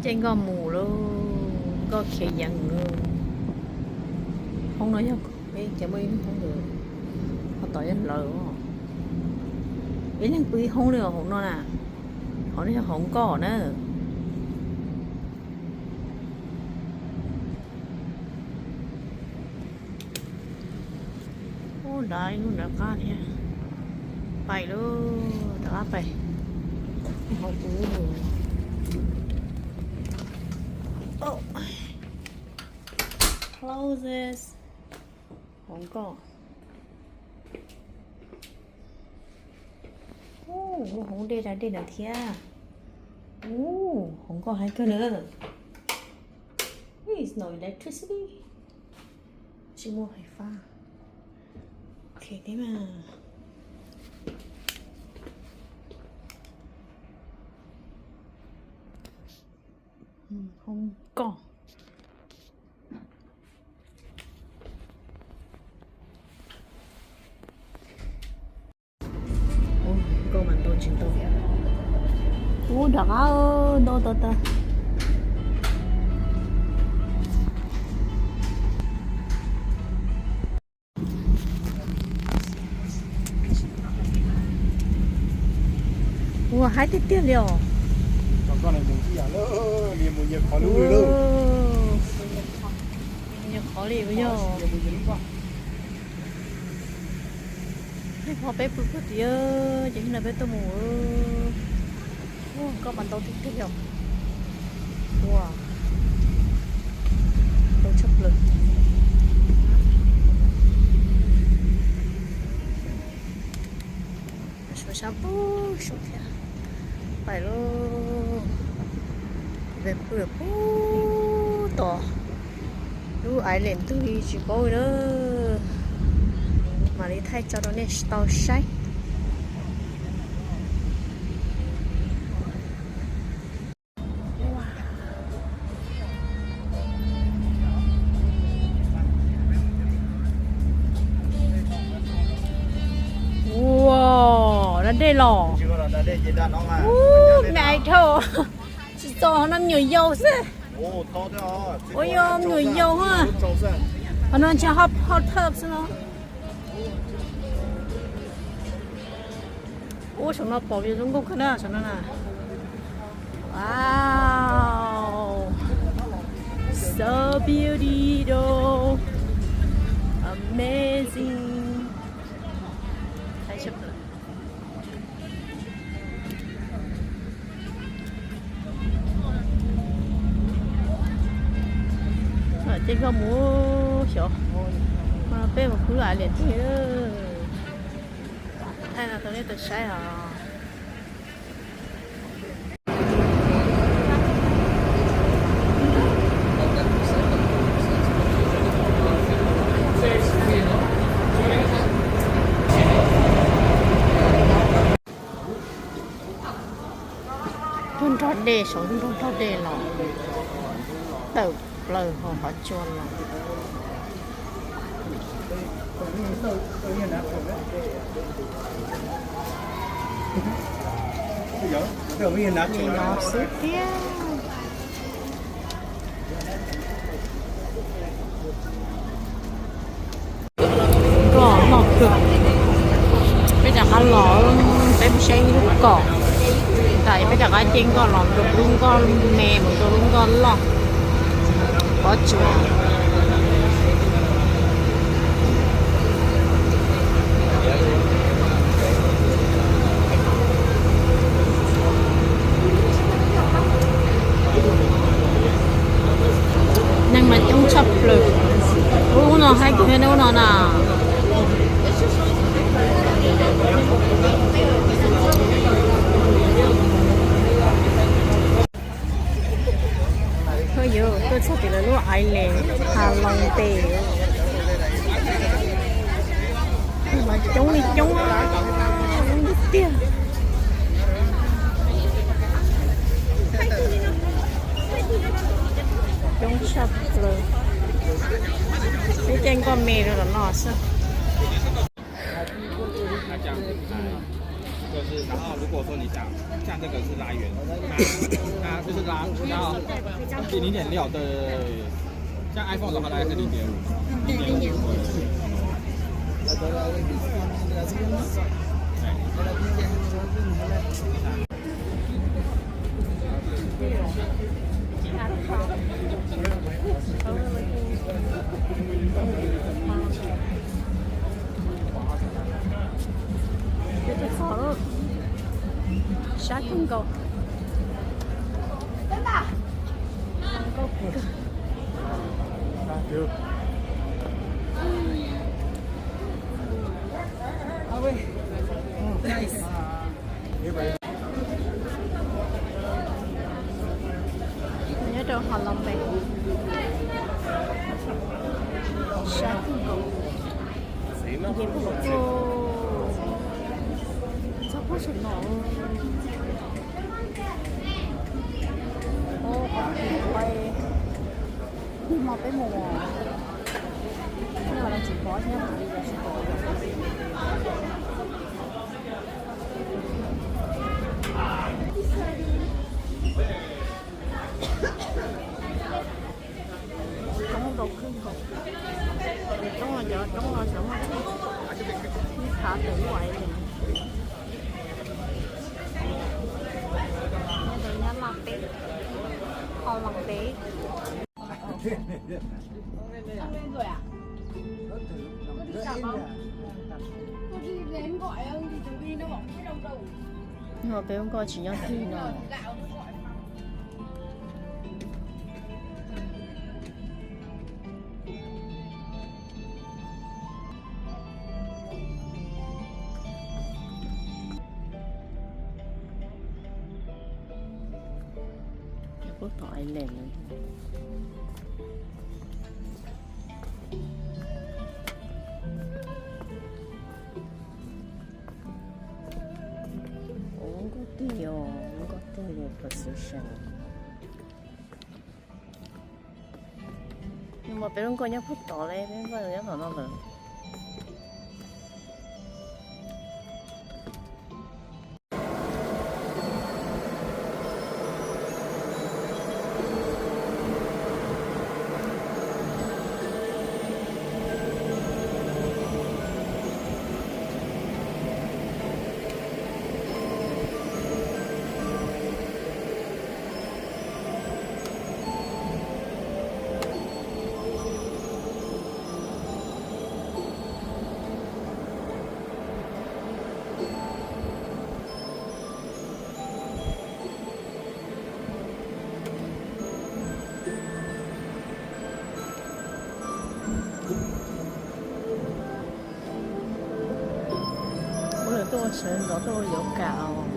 Ces nkoj mus lawm, nkoj khiav yeev lawm. Hoob no yog, ces muaj ib lub hoob ntawd, ho tom yog lawv. Ib leeg pw ib hoob li os hauv no na. Hauv no yog hauv nkoj na. Ub, nrad ib lub nram qab thiab. Pais lauj, rov qab pais. Hauv kuv. Closes. Hauv nkoj. Ub, muaj hoob dej da dej ntawd thiab. Ub, hauv nkoj heev kawg na. Ui, no electricity. Tsis muaj fais fab. Ok thiab mas. Hoob nkoj. Ub, nkoj mas ntau tsis ntau. Ub, nram qab ntau tag tag. Ua haib tiag tiag li os. Nyias qhov li yog. Tej qhov peb pw puag tid ces hnub no peb tuaj mus. Ua nkoj mas ntau tiag tiag li os. Ua ntau tshaj plaws. Suav sab pug suav thiab. Pais lauj. Peb pw pug tom lub island twg li tsis paub li na. Mam li thaij tso rau nej tau saib. Ua, da dej los. Ub, me ais dhau. Tsis txog no me nyuam yaus xwb. Ua yog me nyuam yaus ha. Qhov no ntshe hot, hot tub xwb no. Ub, saum no pom view zoo nkauj kawg na, saum no na. Wow. So beautiful. Amazing. Ces koj mus xyov, peb mus khwv lawm liam twg. Thaij no rau nej tau saib os. Nrog nrog dej, saum nrog nrog dej los tawm plaws hauv qhov tsua los. Li no xwb thiab. Nkoj loj kawg. Peb rov qab los, peb mus saib ib lub kom, tas peb rov qab caij nkoj los rau lub nkoj me mus rau lub nkoj loj. Pob tsuas. Neeg mas coob tshaj plaws. Ub, ub no haib kawg, ub no na. Yuav tuaj txog tim lawv lub island Halong Bay. Mas coob li coob, coob tiag tiag. Coob tshaj plaws. Peb caij nkoj me rau los no xwb. 如果说你想，像这个是拉远，它它就是拉，然后零点六，对对对对，像 iPhone 的话大概是零点五，零点五。Tus qhov sab kawg nkaus. Nice. Nyob rau Hoo Long Bay, sab kawg nkaus. Txog pob tsuas no. Hnub no peb mus, hnub no tsis pom, hnub no tsis pom. Roob ntau kawg nkaus. Roob no, cov roob no xyov muaj ib phav ntawm lub ai li. Nyob rau Nyab Laj teb, Hoo Long Bay. Peb lub nkoj tsis nyob twg no. Kuj tom island no. Ua nkauj tiag, ua nkauj tiag position. Nws mas peb lub nkoj nyob puag tod li, peb nkoj nyob tom no lawm. Ua lawv tuaj ua sawv ntxov tuaj ua yoga os.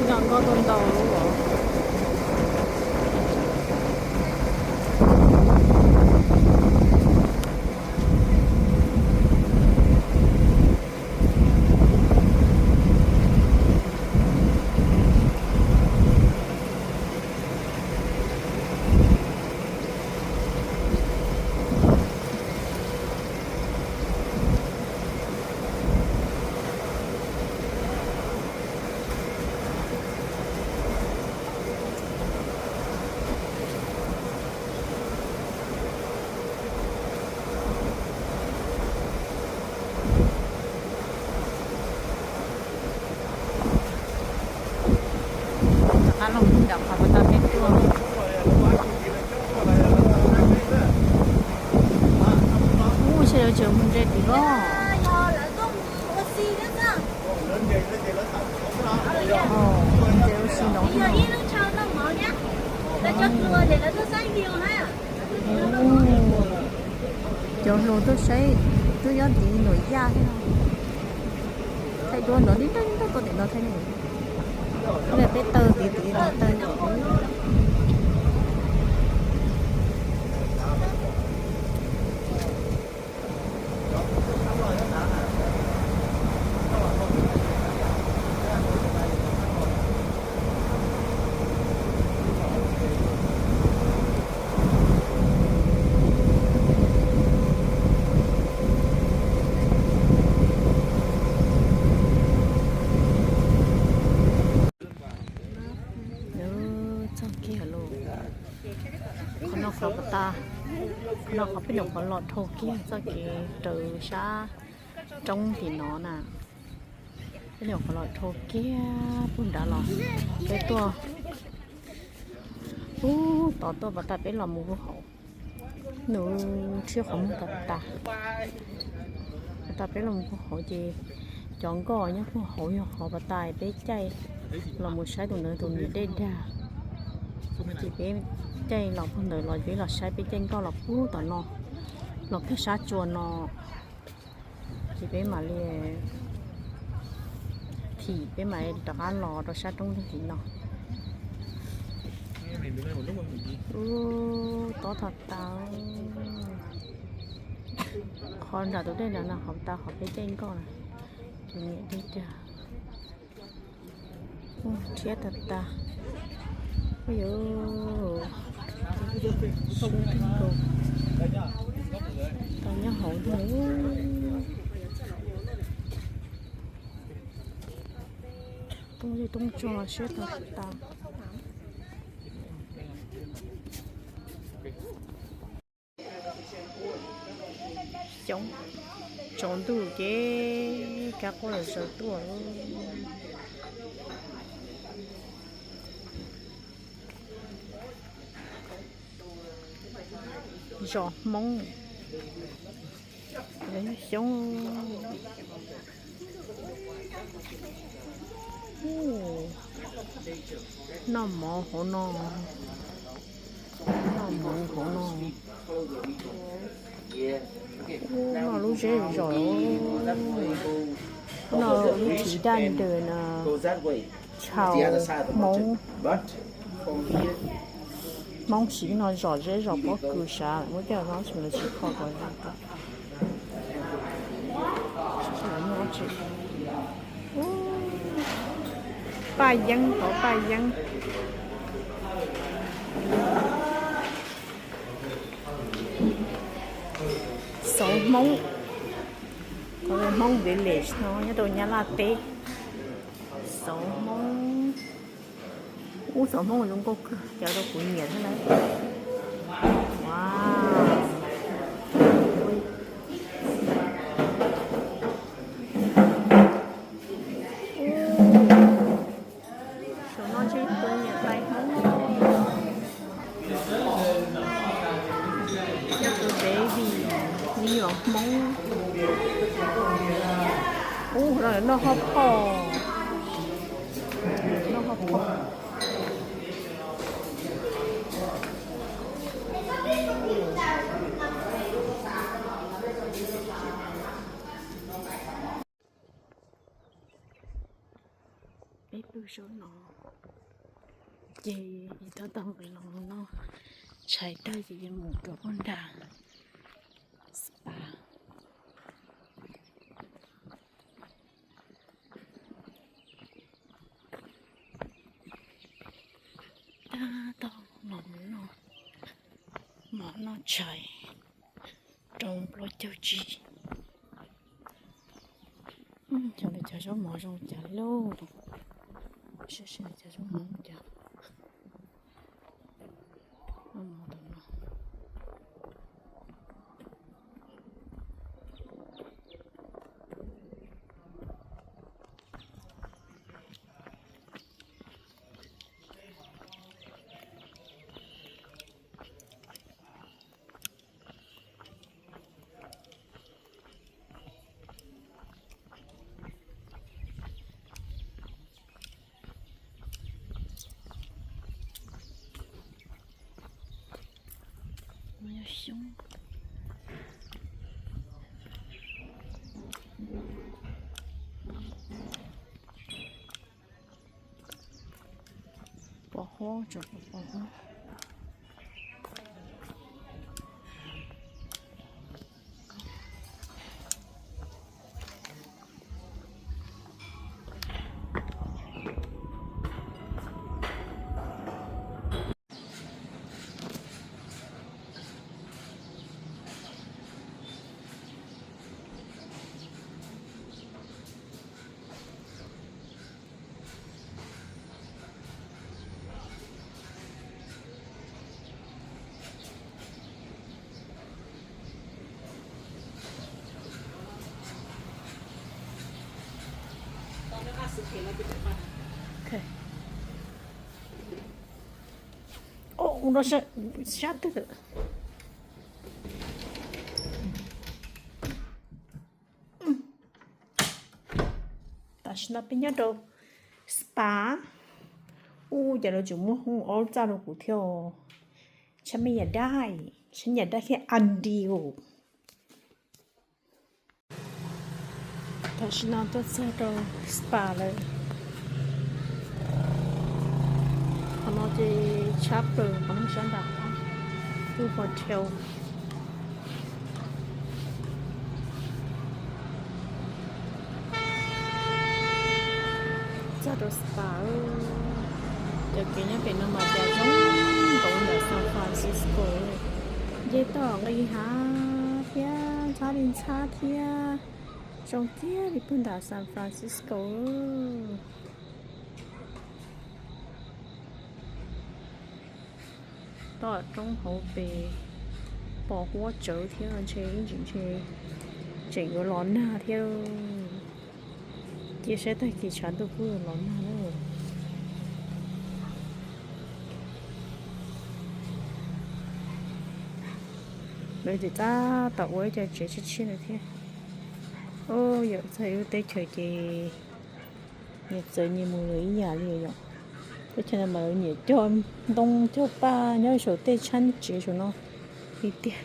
Nyob nkoj tuaj ntau lub os. Rov qab los nram qhov pas tas peb tuaj. Ub, seb lawv tseem mus ntse tim loj. Ntse ua si nrov. Cov hluas tuaj saib, twb nyob tim Nuam Yaj thiab no. Thaij duab nrov tib nrab tib nrab tuaj tim no thaij ne. Peb taw tid tid taw. Txog kiag lawm. Qhov no qhov pas tas, qhov no qhov peb nyuam qhuav los dhau kiag txoj kev raws sab roob tim no na. Peb nyuam qhuav los dhau kiag puag nrad los, peb tuaj ub tod tuaj pas tas peb los mus puag hauv. Nws tshiab qhov muag tas tas. Pas tas peb los mus puag hauv ces cov nkoj nyob puag hauv yog qhov pas tas peb caij los mus saib tus ntawd tus niam dej dag. Ces peb caij los puag ntawd los peb los saib peb caij nkoj los puag tom no, los kiag sab tsua no. Ces peb mam li thim peb mam li rov qab los rau sab roob ntug tim no. Ub, tob tas tas. Qhov nram tus dej nrad no qhov tas qhov peb caij nkoj na. Tus niam dej dag. Rhiab tas tas. Ub, sub nkaus. Tau nyob hauv ntag. Toob zej toob tso siab tas tas. Xyoob, tsaus ntuj ces kab quaj lawm sawv tuaj. Zos Hmoob, xyoob. Noj mov hauv no, noj mov hauv no. Ub, noj lub zeb zom, noj lub txiv daj ntws no, tshau Hmoob. Hmoob siv no zom zeb zom pob kws sav muab coj los tsis kho ko. Paj yeeb, tov paj yeeb. Xauv Hmoob, Hmoob Village no nyob rau Nyab Laj teb. Xauv Hmoob. Ub, xauv Hmoob zoo nkauj kawg, cov rau kuv nyiam thiab lauj. Wow. Saum no ntshe yog tus niam tais Hmoob, yog tus baby, me nyuam Hmoob. Ub, noj hot pot, noj hot pot. Peb Zaub no ces tab tom nqis los no, tshais tag ces mus rau pab nram spa. Tab tom los no, mov noj tshais rau plaub caug tsib. Cov lawv cov zaub mov zoo cas lauj? Saib seb lawv cov zaub mov zoo cas. Zaub mov tom no. Xyoob. Pos huab, tsuas pos huab. Ua no sab twg. Tam sim no peb nyob rau spa. Ua cas lawv tseem muab hoob aub txaj rau kuv thiab. Tshab me nyuam dab, tshab nyuam dab thiab Andy os. Tam sim no tuaj txog rau spa lawm. Qhov no ces tshab plaws qhov no sab nram qab lub hotel. Txog rau spa, cov kev nyob pem no mas cas zoo nkaus ntawm San Francisco. Nce toj nqis hav thiab ntxhab li ntxhab thiab, zoo kiag li puag nram San Francisco. Toj roob hauv pes pos huab tsawv thiab, ntshe ib ntsis ntshe tseem yuav los nag thiab. Cia saib tag kis tshav ntuj kuj yuav los nag na. Lawv tseem tab tom ua ib co tsev tshiab tshiab no thiab. Yam txog lub teb chaws ces nyias txawv nyias mus lawm ib yam li yom. Teb chaws no mas lawv nyiam cog ntoo cog paj nyob saum tej tshab tsev saum no li tiag.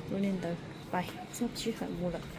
Ua li ntawd pais txog sij hawm mus lawm.